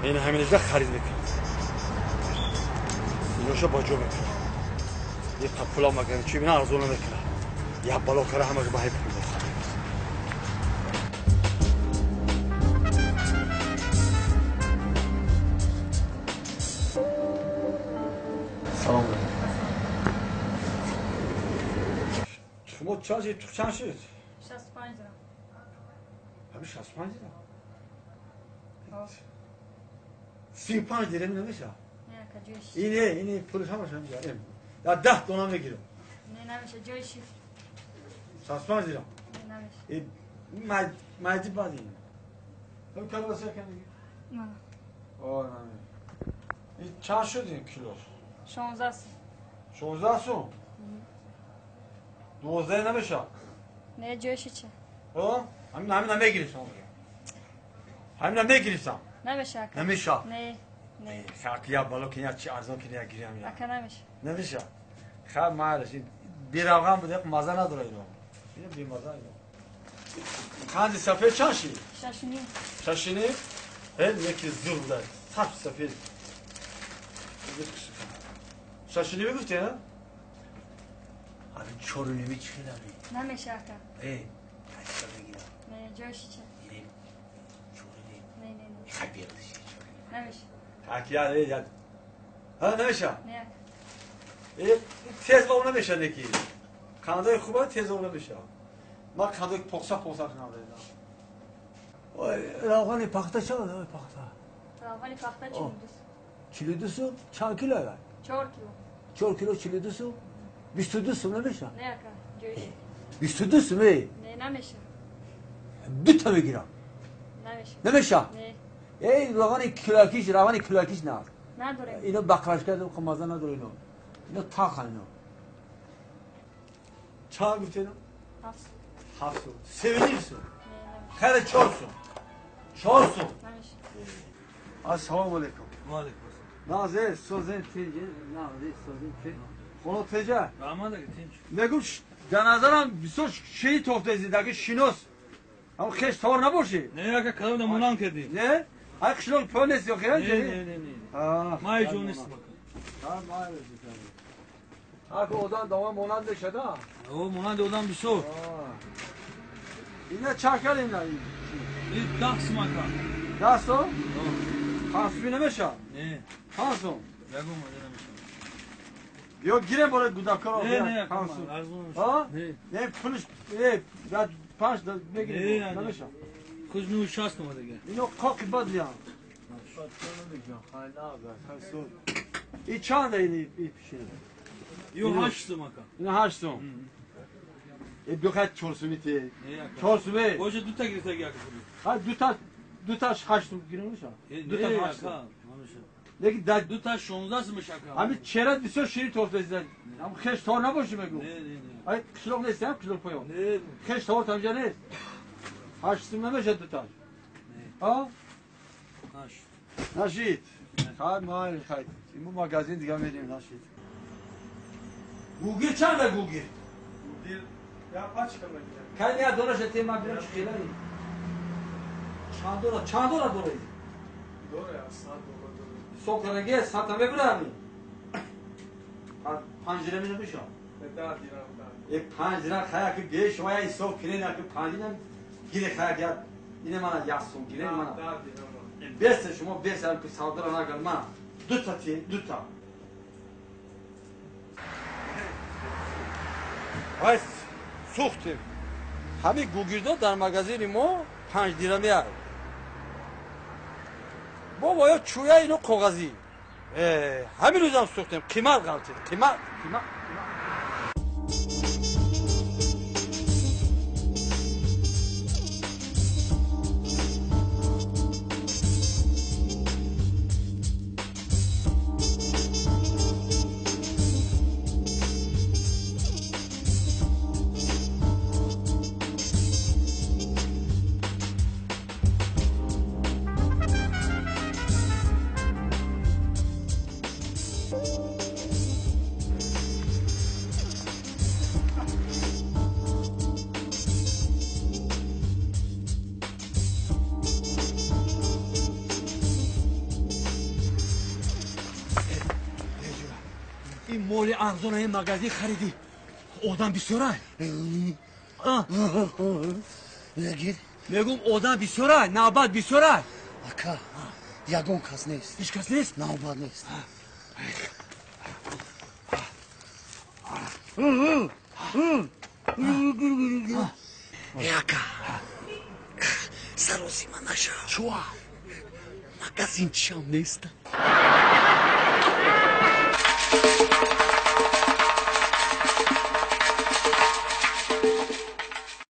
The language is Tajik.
Ин ҳаминҷа харид мекунам. Иноша ба ҷо мекунам. Ин пула магар чӣ бина арзон намекунам. Я бало кара ҳамаш ба ҳай пул мехарам. Салом. Шумо чанд шид? Чанд шид? 65 дирам. Ҳамин 65 дирам? 35 дирам намеша? Не, ака, ҷои шид. Ине, ине пулш ҳамаш ҳаминҷа. Я 10 дона мегирам. Не, намеша, ҷои шид. 65 дирам. Не, намеша. Майди бад ин. Ҳам калбаса кан дига? Не. О, наме. Ин чанд шуд ин килош? 16 сум. 16 сум? 12 намеша? Не, ҷои шид чи? О, ҳамин ҳамина мегирифтам. Ҳамина мегирифтам. Намеша, ака. Намеша? Не, не. Хак я бало ки я чи арзон ки я гирям я. Ака, намеша. Намеша. Хаб маалаш ин биравған буда маза надора ино. Ино бемаза ино. Қанди сафед чанд шид? 6,5. 6,5? Ҳел яки зур буда. Сап сафед. 6,5 гуфти, ҳа? Ҳамин 4,5 чӣ хелами? Намеша, ака. Э, тачка мегирам. Не, ҷои шид чи? Ине 4,5. Не, не, не. Хай биёдаши 4,5. Намеша. Хак я, э, я. Ҳа, намеша? Не, ака. Э, тез боб намеша неки. Қандои хуба тез об намеша. Ман қандои покса покса надорам. Ой, равғани пахта чанд? Ой, пахта. Равғани пахта 42 сум. 42 сум? Чанд кило ай? 4 кило. 4 кило 42 сум? 22 сум намеша? Не, ака, ҷои шид. 22 сум, эй? Не, намеша. Дута мегирам. Намеша. Намеша? Не. Эй, равғани килакиш, равғани килакиш на. Надорем. Ино баклажка маза надора ино. Ино таха ино. Чанд гуфти ино? 7 сум. 7 сум. 7,5 сум. Не, намеша. Хайр, 4 сум. 4 сум. Намеша. Ассалому алайкум. Ва алайкум ассалом. Назе, созен теже, назе, созен теже. Хоно теже. Раҳмат ака, тинч. Мегум, дар назарам бисёр шири тофта зиндаги шинос. Ам хеш тор набоши? Не, ака, кадом монанд кардӣ? Не? Ай қишлоқ пой нест ё хел? Не, не, не, не. Ма ҳеҷ ҷо нестам, ака. Ҳа, ма ҳеҷ. Ака одам дома монанд мешада? О, монанди одам бисёр. Ина чанд кар ина? Ин 10 сум, ака. 10 сум? 5 суми намеша? Не. 5 сум? Ягон маза намеша. Ё гирем барои гудаккоро. Не, не, ака, 5 сум. арзон намеша. Ҳа? Не. Не, пулш, не, 5 мегирем. Не, намеша. Худ 9,60 омада га. Ино қоқи бад лиям. И чанда ини пишина? Ё 8 сум, ака. Ина 8 сум. Э, бихай 4 суми те. Не, ака. 4 суми. Боже, дута гирифтаги, ака, худи. Ҳа, дута дута 8 сум гирем меша. Дута Не, 8 сум. ака, намеша. Лекин да Дута 16 сум ака. ҳамин черат бисёр шири тофта зидан. Ҳам хеш тор набоши мегу. Не, не, не. Ай қишлоқ нест, ҳам қишлоқ поён. Не. Хеш тор тамҷа нест. 8 сум намеша дута. Не. Ҳа? Нашид. Нашид. Хай майли, хай. Имо магазин дига мерим, нашид. Гугир чанда гугир? Гугир я пачка мегирам. Кай не дораша те ма бирам хелай. Чанд дора, чанд дора дора? Дора я 100 доллар дора. Сокараге сата мебирами. 5 лира намеша. 10 дирам да. Э, 5 лира хая ки геш вая ҳисоб кине на ки 5 лира гире хая я ине мана як сум гире мана. 10 дирам. Бесе шумо бесе ки савдара нагар ман. Дута ти, дута. Ай сӯхтем. Ҳамин гугирдо дар магазини мо 5 дирами ай. Бобо ё чӯя ино коғазӣ. Э, ҳамин рӯзам сӯхтем, қимат ғалтид, қимат, қимат. Моли арзонаи магазин харидӣ. Одам бисёрай. Нагир. Мегум одам бисёрай, навбат бисёрай. Ака, ягон кас нест. Ҳеҷ кас нест? Навбат нест. Ака, саросима нашав. Чуа? Магазинчиам нест.